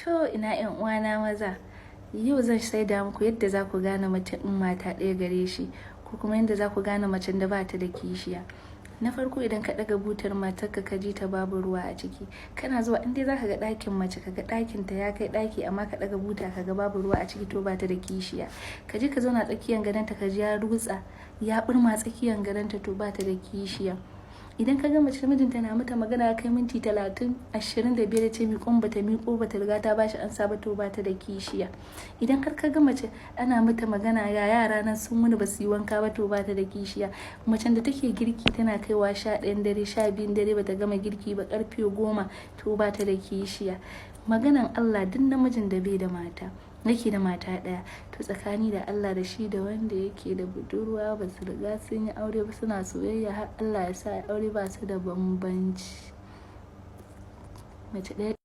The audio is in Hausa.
To, ina 'yan uwana maza, yau zan shaida muku yadda za ku gane mace in mata ɗaya gare shi, ko kuma yadda za ku gane macen da ba ta da kishiya. Na farko, idan ka ɗaga butar matarka ka ji ta babu ruwa a ciki, kana zuwa in dai za ka ga ɗakin mace, ka ga ɗakin ta ya kai ɗaki, amma ka ɗaga buta ka ga babu ruwa a ciki, to ba ta da kishiya. Ka je ka zauna tsakiyar gadonta, ka ji ya rutsa, ya ɓirma tsakiyar gadonta, to ba ta da kishiya. Idan ka ga mace mijinta na mata magana ya kai minti 30, 25, ce miƙon bata miƙo, bata riga ta bashi ansa ba, to bata da kishiya. Idan har ka ga mace ana mata magana, ga yara nan sun wuni basu yi wanka ba, to bata da kishiya. Macen da take girki tana kaiwa 11n dare, 12n dare bata gama girki ba, karfe 10, to bata da kishiya. Maganan Allah, duk namijin da bai da mata, yake da mata ɗaya, to tsakani da Allah, da shi da wanda yake da budurwa ba su riga sun yi aure ba, suna soyayya har Allah ya sa ya aure, ba su da bambanci. Mace ɗaya.